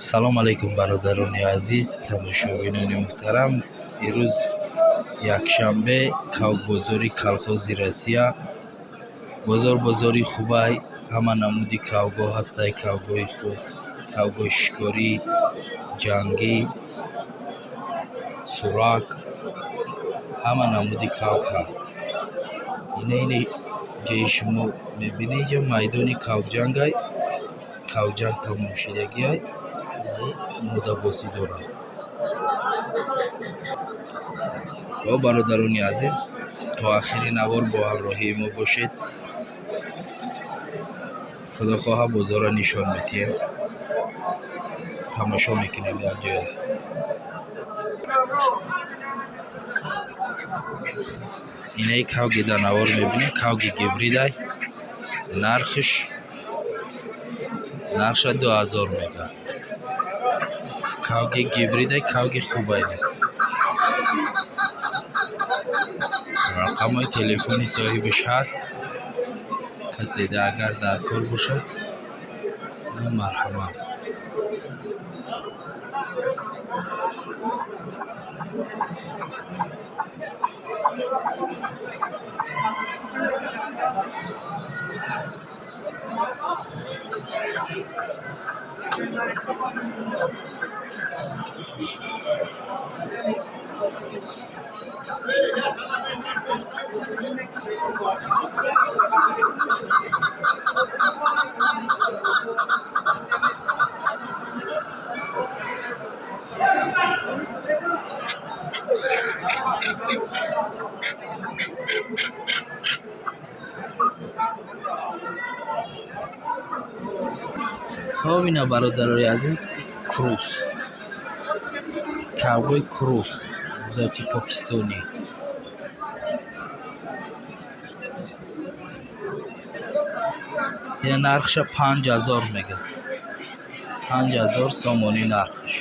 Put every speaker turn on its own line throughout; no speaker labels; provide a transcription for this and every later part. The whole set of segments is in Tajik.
Салом алейкум, бародарони азиз, тамошобинони муҳтарам. Ирӯз якшанбе, кавкбозори колхози Россия. Бозор бозори хубай, ҳама намуди кавгоҳ ҳастай, кавгоҳи хуб, кавгоҳи шикорӣ, ҷангӣ, сурак, ҳама намуди кавк ҳаст. Ина ини ҷои шумо мебинед, инҷа майдони кавкҷангай, кавкҷанг тамом шудагиай, модабозӣ доранд. О бародарони азиз, то ахири навор бо ҳамроҳии мо бошед. Худо хоҳа, бозорро нишон медиҳем. Тамошо мекунем якҷоя. Инаи кавги дар навор мебинем, кавги гибридай, нархш нархша 2000 мега. Кавги гибридай, кавги хубай. Рақамҳои телефони соҳибаш ҳаст. Каседа агар дар кор бошад, марҳамат. Хоб, ина, бародарои азиз, крус. Кавгои крус, зоти покистонӣ. Ина нархша 5000 мега. 5000 сомонӣ нархш.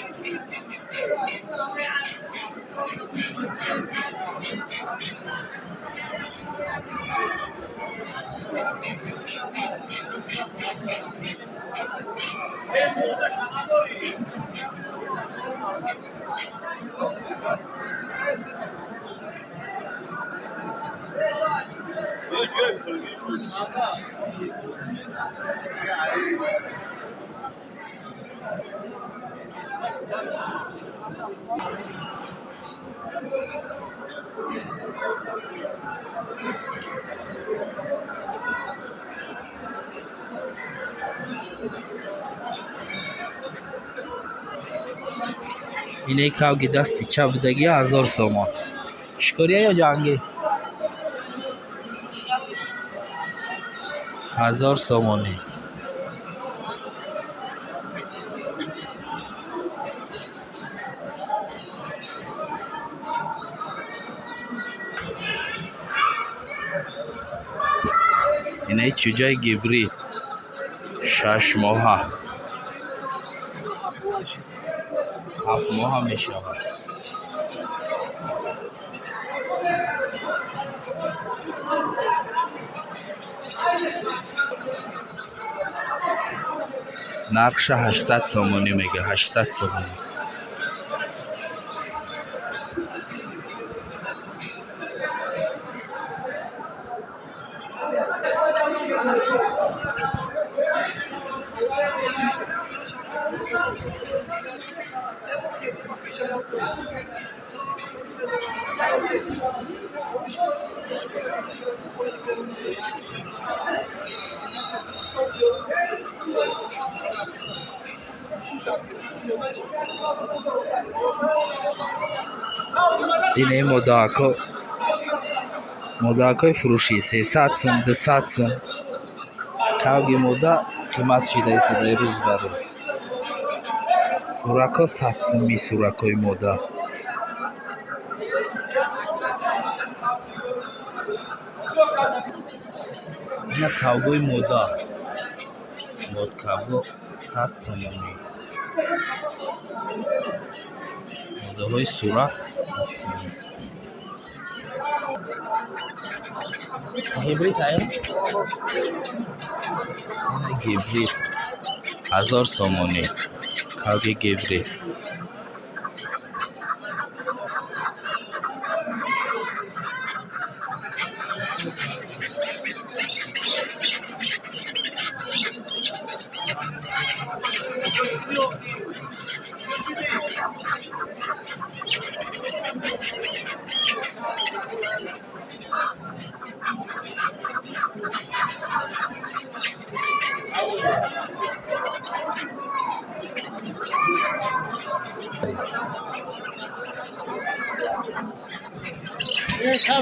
Инаи кавги дасти чап будагӣ 1000 сомон. Шикория ё ҷангӣ? 1000 сомонӣ. Инаи чӯҷаи гибрид 6 моҳа. 7 моҳа мешавад. Нархша 800 сомонӣ мега, 800 сомонӣ. Инаи модаакҳо, модаакҳои фурӯшӣ 300 сум, 200 сум. Кавги мода қимат шида истода рӯз ба рӯз. Суракҳо 100 сумӣ, суракҳои мода. Ина кавгои мода. Модкавго 100 сомонӣ. Модаҳои сурак 100 сомонӣ. Гибрид ая? Ина гибрид. 1000 сомонӣ. Кавги гибрид.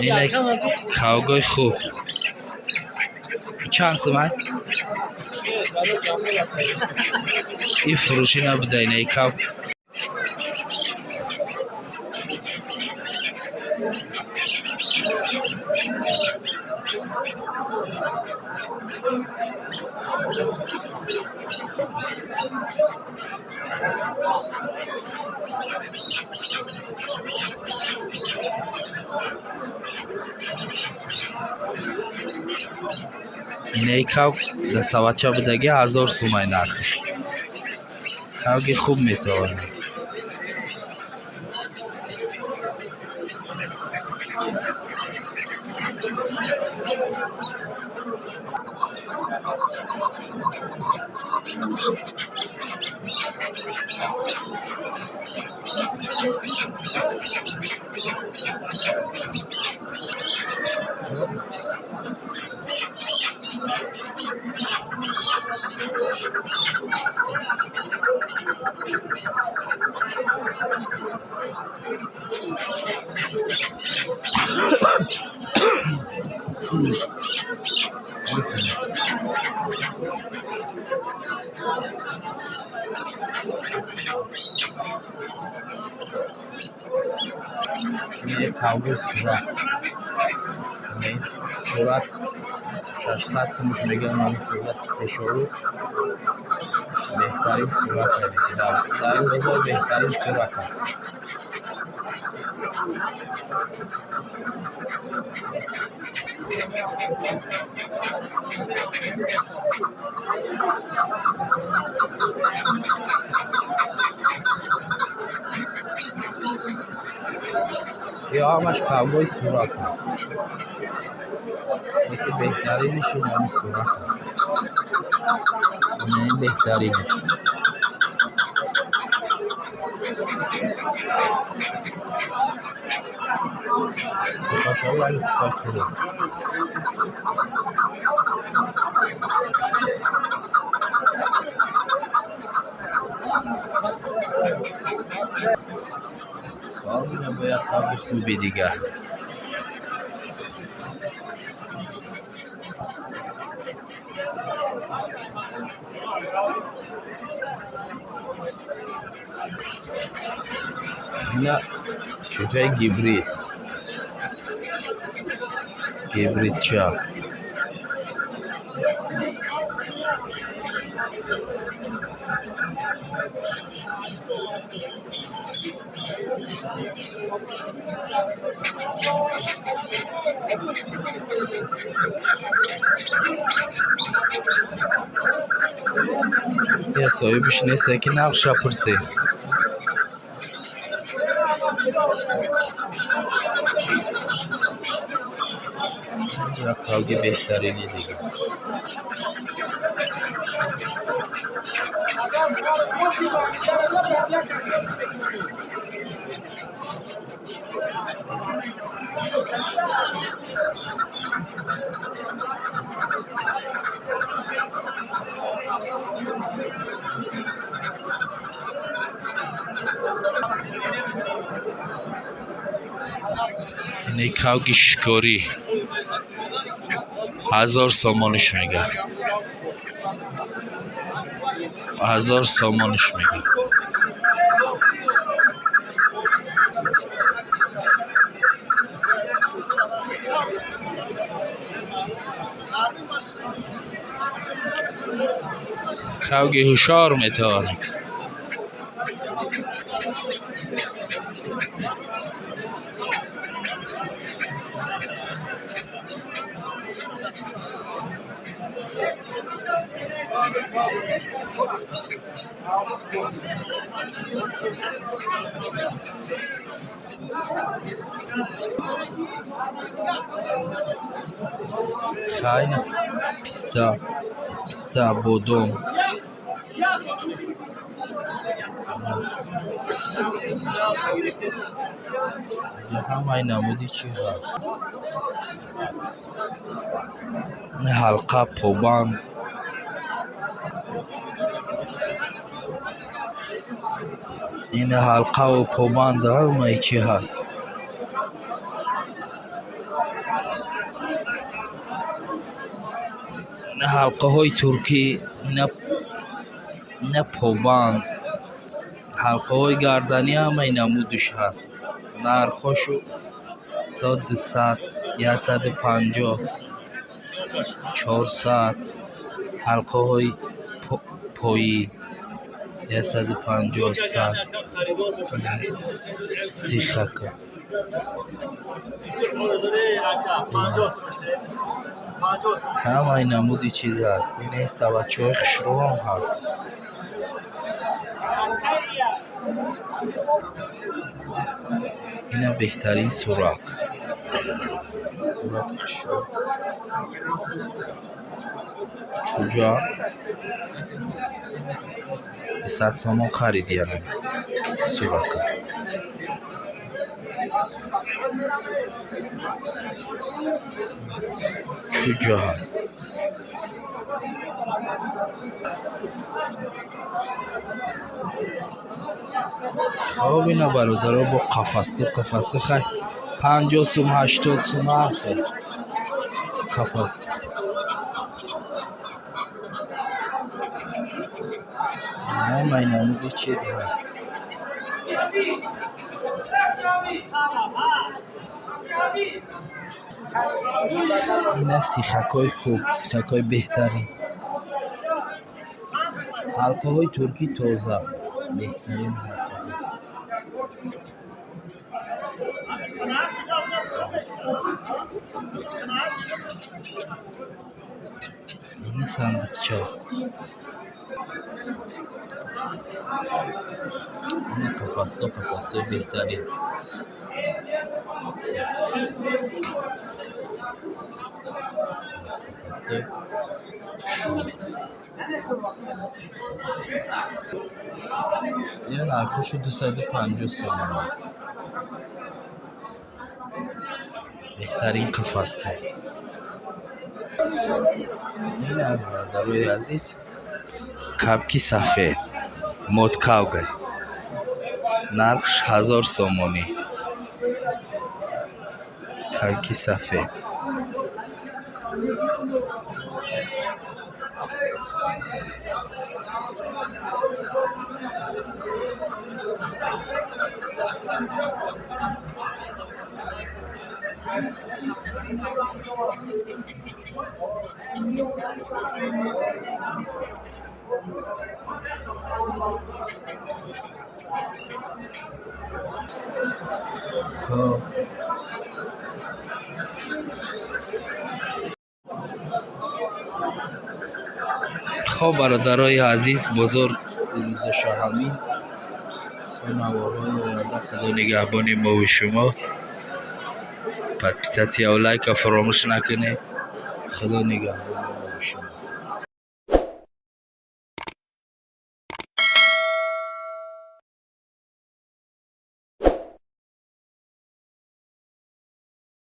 Инак кавгои хуб. Чанд сумай? Ин фурӯшӣ набуда, инаи кав. Инаи кав дар саватча будаги 1000 сумай нархаш. Кавги хуб метавонад. Инаи кавги сурат. Инаи сурат 600 сумуш мегӯянд, ҳамин сурат пешору беҳтарин сурат, дар ин бозор беҳтарин сурат. Ё ҳамаш кавгои сурат, яке беҳтаринаш ин ҳамин сурат, ин беҳтаринаш. Пухашава ранги пухаи худ аст. Ина бояд кавги хуби дигар. Ина чӯҷаи гибрид. Гибридча. Я соҳибаш несте, ки нақша пурсем. Як кавги беҳтарини дигар. Инаи кавги шикорӣ 1000 сомониш мега. 1000 сомониш мега. Кавги ҳушёр метавонад. Хайна писта, писта, бодом. Ҳамаи намуди чӣ ҳаст. Ҳалқа, побанд. Ин ҳалқаву побанд ҳамаи чӣ ҳаст. Ҳалқаҳои туркӣ, ина побанд, ҳалқаҳои гарданӣ ҳамаи намудаш ҳаст. Нархҳошу то 200, 150, 400, ҳалқаҳои поӣ 150, 100, сихака. Ҳамаи намуди чиз ҳаст. Ин саватчаҳои хушрӯам ҳаст. Ина беҳтарин сурак. Сураки хушрӯ. Чуҷа 200 сомон хариди яна сурака. Чуҷаҳа. Хоб, ина бародаро, бо қафасту қафасту, хай, 50 сум, 80 сум ҳар хел қафаст. Ҳамаи намуди чиз ҳаст. Ина сихакҳои хуб, сихакҳои беҳтарин. Ҳалқаҳои туркӣ тоза, беҳтарин ҳалқаҳо. Ина сандуқча. Ина қафасҳо, қафасҳои беҳтарин. Қафасҳои ина нархошу 250 сомон. Беҳтарин қафасҳо. Ина, бародарои азиз, кабки сафед, моткавга. Нархш 1000 сомонӣ. Кабки сафед. Хоб. Хоб, бародарои азиз, бозор имрӯзаша ҳамин. То наворҳои оянда Худо нигаҳбони мову шумо. Подписаться лайка фаромӯш накунед. Худо нигаҳбони мову шумо.